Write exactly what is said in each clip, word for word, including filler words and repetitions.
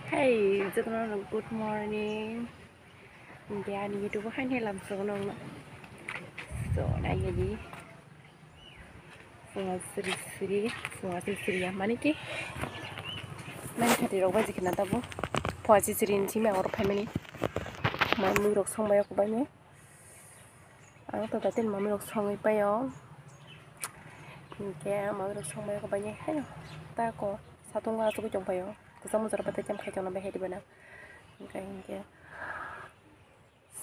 Hey, jotono good morning. Hingke ani YouTube o haino lam sugo nongno. So, naidi. Phunga siri siri, phunga siri siri ya. Mani ki? Mani khati rok bai jikina tabo. Phunga siri siri ni simi agor phaimani. Mai mui rok song bai kubai ni. Ang to datin mamui rok songwi paio. Hingke mamui rok songbai rok bai haino tako satung asugwi tongpaio. Kwchangma jora patai cham khai tongna bai hai ribana. Hingke hingke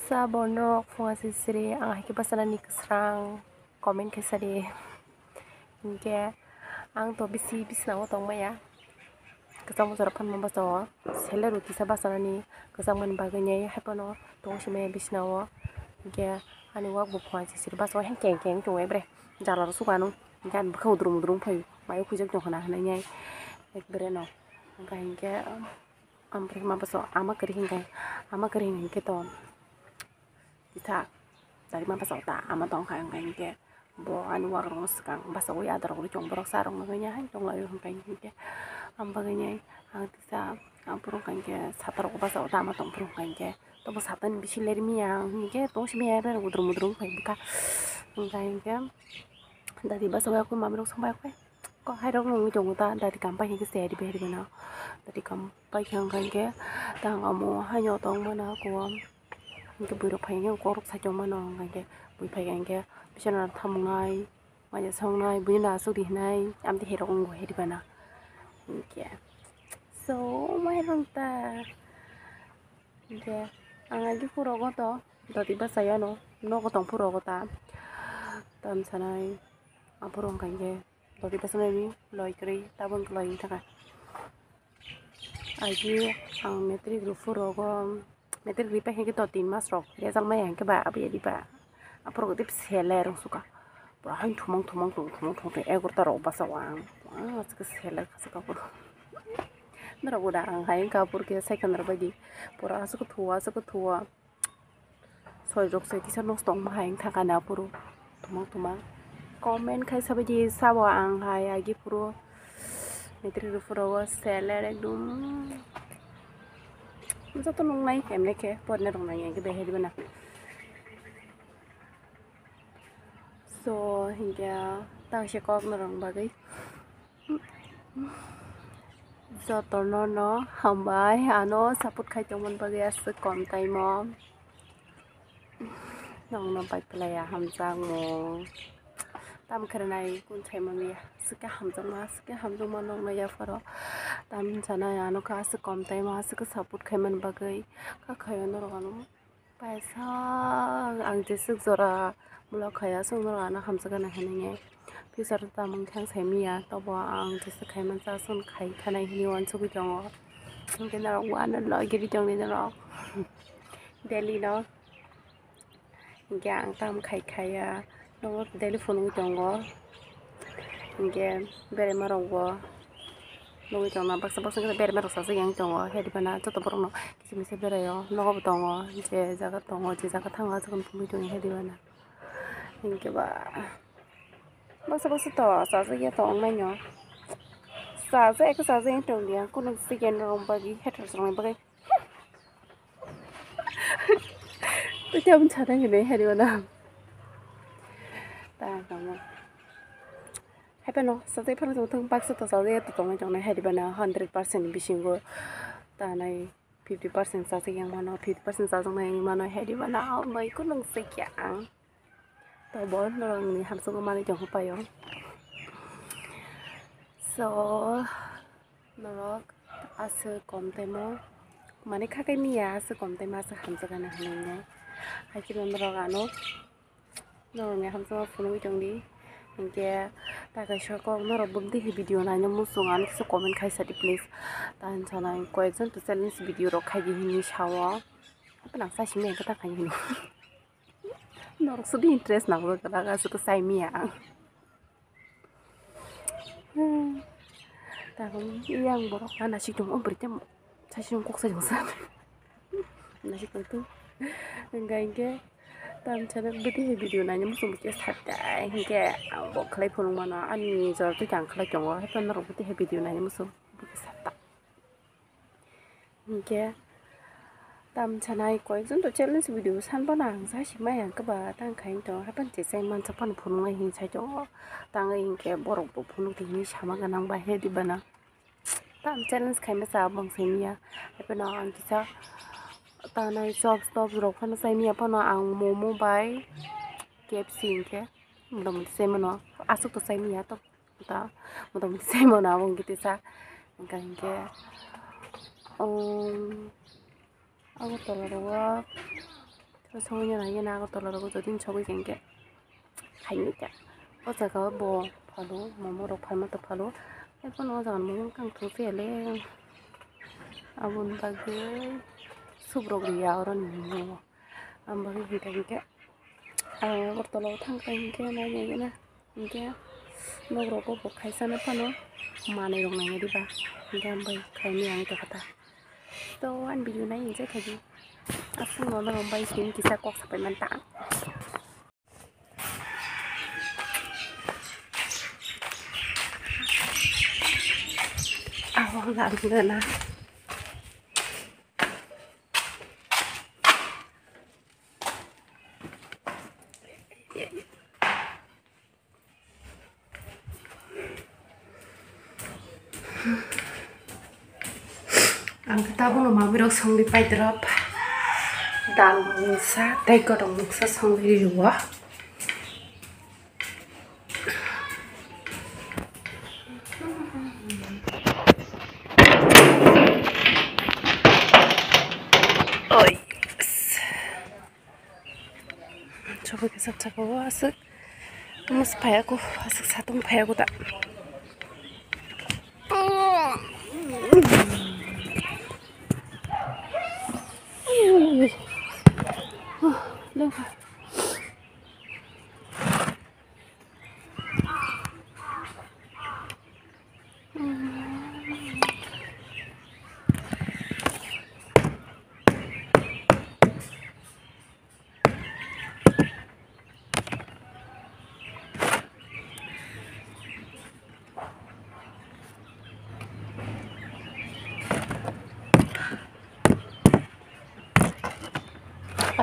sabo norok phunga sisiri ang haikhe bachanani kwsrang comment khe sadi. Hingke ang to bisi bisnao tongmaya. Kwchangma jora phanma bachao. Selero kisa bachanani kwchangmani bagwi nai haiphano tong simaya bisnao. Hingke ani wak bo phunga sisiri bachao heng keng keng tongo ebre. Jala rok suka nung. Hingke ani bwkha udrum udrum phaio. Mayo khujak tong khna hinui nai. Ekbere no. Hingke hingke am, am, ama kwrwi hingke. Ama kwrwi hingke to. Kisa dari ma bachao ta ama tong kha hingka hingke bo ani wakrok no swkang bachaui adar rok ri chong borok cha rok no hai tong lai o hingka hingke ang bagwi ang tisa ang phuru hingka hingke sata rok bachao ta ama tong phuru hingka hingke tobo sata ni bisingo lermi ya ang hingke tong simi ya bai rok udrum udrum khai bwkha hingka hingke dati bachao ya khe mami rok song bai khe. Kok hai rok nungwi tongo ta, dati kam pai hingke se ri behri bana. Dati kam pai khe hingka hingke tang amo haino tong mana kuam. Hingke bwrwi phai hingke kok rok sai tong mano hingka hingke bwrwi phai hingke bisana thamungnai, manya songnai, buino asuk rihinai, amtwi hai rok wngo hai ribana. Hingke so mai rong ta. Hingke ang agi phuru rogo to dati bachai ano nogo tong phuru rogo ta. Tam sanai aphuru hingka hingke. Doti bwswk naidi loi kwrwi tabuk loi wngkha. Agi ang matric rw phuru rogo matric ripai hwnkhe to tin mas rok result maya hwnkhe ba aboni adi ba aphuru tei sele rwngsuka pura haino thumang thumang thumang thumang egarota rok bachao ang aswk sele khaswk aphuru norok bo da ang hai wngkha aphuru khe second rw baidi pura aswk thua aswk thua. Soi rok se kisa nosto wngma hai wngkha kani aphuru. Tumang tumang comment khai sabaidi sabo ang hai agi phuru. Matric rw phuru o seler ekdum joto nungnai emne khe porne rok nai agi beheri bana. So hingke tang se kok norok bagwi. Jotono no hambai ano support khai tongmani bagwi aswk kom taimo. Nokno bai kwlaiya hamjakmung. Tam khwrwnai kun saimani swkhe hamjakma swkhe hamjakma nokno yapharo. Tam sanai ano kha aswk kom taimo aswk support khaimani bagwi kha khaio norok ano. Kaisa ang jeswk jora vlog khai aswk norok ano hamjakgana hinwi future o tamo wngkhe ang saimanya tobo ang jeswk khai mansa aswk khai khanai hinwi uansugwi tongo. Hwnkhe norok uanw logiri tongdi norok daily no hwnkhe ang tamo khai khaiya. Nogo daily phunugwi tongo. Hinkhe berema rokbo nugwi tongna baksa baksa khe berema rok chajak yang tongo. Hedi bana joto borok no kisa misa beraio nogo bo tongo je jaga tongo je jaga thango ah jaga phunugwi tongo hedi bana. Hinkhe ba baksa baksa to chajak ya tong nai no chajak ya khe chajak ya tong dia kunu chicken rok bagwi haters rok bagwi. Tei tei aboni sana hinwi hai rwna. Ta kamo. Hai phano sajai phano tong thung baksa to sajai to tongwi tongnai hai rwna hundred percent bisingo. Ta nai fifty percent sajai yang mano fifty percent sajai yang mano hai rwna. Bai kunung se kya ang. Tobo norokni hamjakgo manwi tongkha paio. So norok aswk kom taimo mani khakai miya aswk kom taimo aswk hamjakgani hinwi nai. Haikhe norok ano norokni hamjakgo phunugwi tongdi. Hinkhe ta kaisa kok norok bumdi hai video naina muchung ano kisa comment khai sadi please. Ta hinsa nai koyekjon to challenge video rok khaidi hinwi sao. Haphano ang chai simi hinkhe ta khai hino. Norok sudi interest nango, kala aswk sai miya ang. Tabuk yang borok na nasik tongo, bwrwi tamo sai sini kok sai jongsa. Nasik tong tu. Hingga hingke tam chana bwtwi video naina muchung bwtwi satai hingke ang bo khlai phunuk mano ani jora twi ang khlai tongo, haikhe norok bwtwi video naina muchung bwtwi satai. Hinkhe tam sanai koyekjon to challenge video san phano ang sa si maya hwnkhe ba tang khai tong hapan che chai mansa phano phunuknai hin sai tongo. Tang hinkhe borok bo phunuk tini sama gwnang bai he di bana. Tam challenge khaima cha bang sai miya. Haphano ang kisa tanai chops tops rok phano chai miya phano ang momo bai K F C hinkhe motamoti chai mano aswk to chai miya to. Ta motamoti chai mano abo hinkhe tisa. Hwnkha hinkhe, um, Agartala rogo thoro sogwi nang nai gana Agartala rogo jodi sogwi khe hinkhe khainai ta. O jaga o bo phano momo rok phalma to phalo. Haikhe phano o jaga ni momo wngkha ang thok phiya le. Aboni bagwi subrok riya oroni momo. Ang bagwi hinkha hinkhe. Ang Agartala o thangkha hinkhe nainai gana hinkhe nok rogo bo khaisano phano manwi rok nainai diba hinkhe ang bai khainai ang tongkha ta. To ani video nai enjoy khaidi. Aswk no norok bai tini kisa kok sapai man ta. Aho lang gana. Ang khe tabukno mabirok songwi paidrop dal mungsa tei godok mungsa songwi rio. Oi. Chobwi khe sap saka o aswk mus phaiya kho, aswk satung phaiya kho da. Lengkha.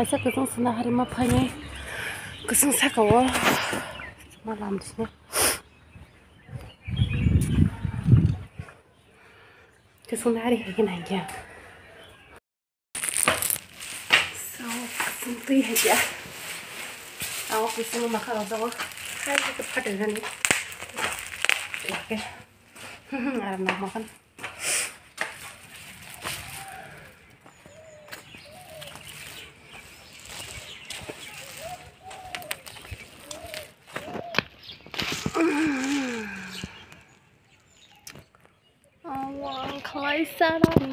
Kaisa kwchwng sina hari ma phainai, kwchwng saka o ma lam sini. Kwchwng hari hai khe nai khe. So, kwchwng twi hai khe. Ang o kwchwng makha rok jago. Hai khe phatai nani. Oke. Aram nak makan. Awang khlai sarani.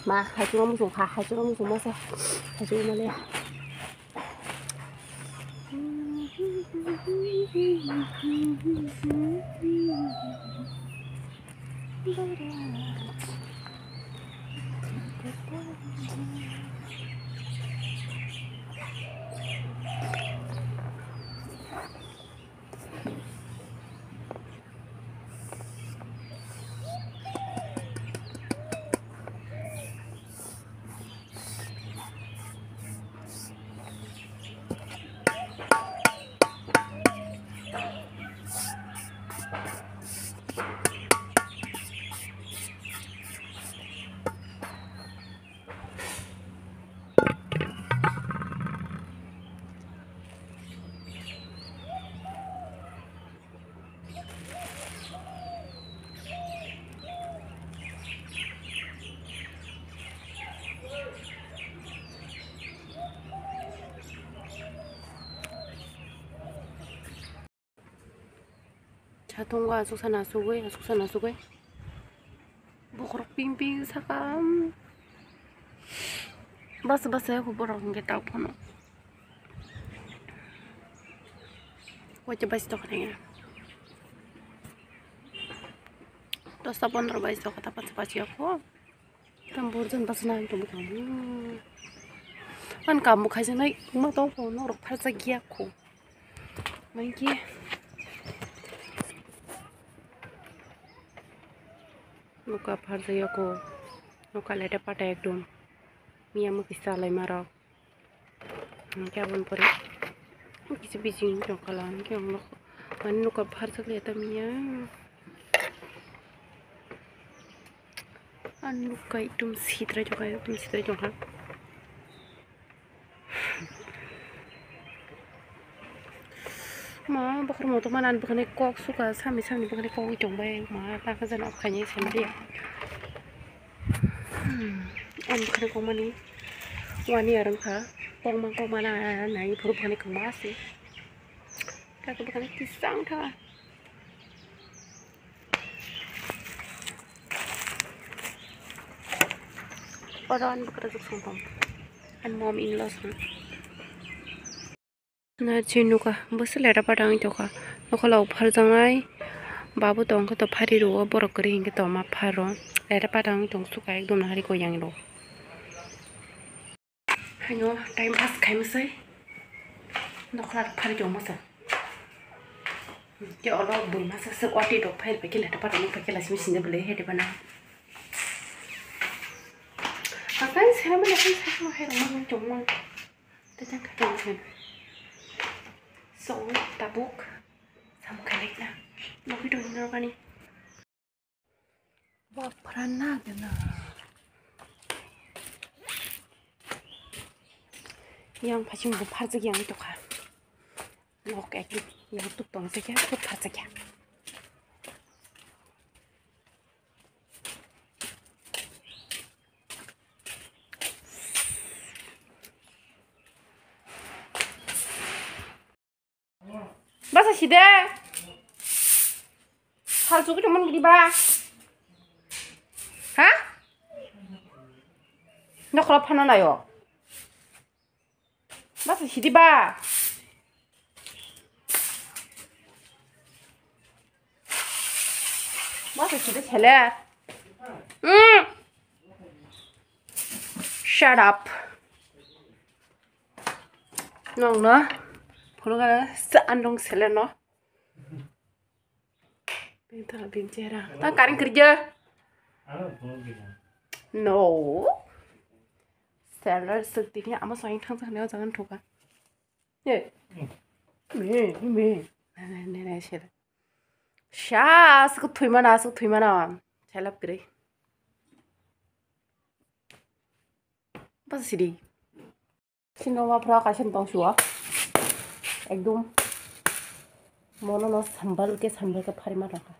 Ma, haichwlamo chwng kha, haichwlamo chwng masa, haichwlamo le. Satung o aswk sana asugwi, aswk sana asugwi. Bokhorok ping ping saka. Basa basa ya borok hwnkhe tok phano. Waita bais tokha nangya. Dosta pondro bais tokha ta pacha pachi ya kho. Tam borjon bachana ang tongwi tongo. Ang kamu khaijaknai ma tong phano norok pharjak ya kho. Mankhe nuka pharjak ya kho. Nuka lete pata ekdom. Miya mukisa lai marok. Hingke aboni pore kisa bising tongkha lang, hingke ang nukha, mane nukha pharsak le tamya. Ang nukha ekdom sitrai tongkha, ekdom sitrai tongkha. Ma, bokhorok moto mana, ani bwkhani kok sukha, sami sami bwkhani kok tongbai, ma, takha jana khaini sandi. Hmm, ang bwkhani kokmani one year wngkha. Kokma kokma na nai phuru bwkhani kokma se. Kaka bwkhani kisang tha. Oro ani bwkhani song tong. Ani mom in law song. Nachi nuka, bwswk leta pata wngwi tongkha. Nokholo pharjaknai babu tongkhe to phari rwo, borok kwrwi hinkhe to ma pharo. Leta pata wngwi tong sukha ekdom nahari koi yang rwo. Haino time pass khaimwsai. Nokhla phari tongmasa. Ke olo bui masa se oti dok phai phai khe leta pata wngwi phai khe lasimi sinde bwlai hede bana. Akai sera mana kan sa hai rong tongma. Tejang kha tong kha. So, tabuk. Sam khalai na. Nokwi tong hino kani. Bapra na gana. Yang phasing bo pharjak yang tokha. Nok ek yang tuk tong se kya, tuk pharjak ya. Basa side. Hal chukwi tongmani gidi ba. Ha? Nokhoro phano nayo. Basa sidi ba. Basa sidi sele. Hmm. Shut up. Nong no. Phunukana sa andong sele no. Bini tala bini chehra. Ta karing kerja. No. Seller suk tini ama soyang thang thang neo jangan thoka. Ye. Me, me. Ne, ne, ne, seller. Sha, asuk thui mana, asuk thui mana. Selap kiri. Bas sidi. Sino ma phra kaisa tong suwa. Ekdom. Mono no sambal ke sambal ke phari ma tongkha.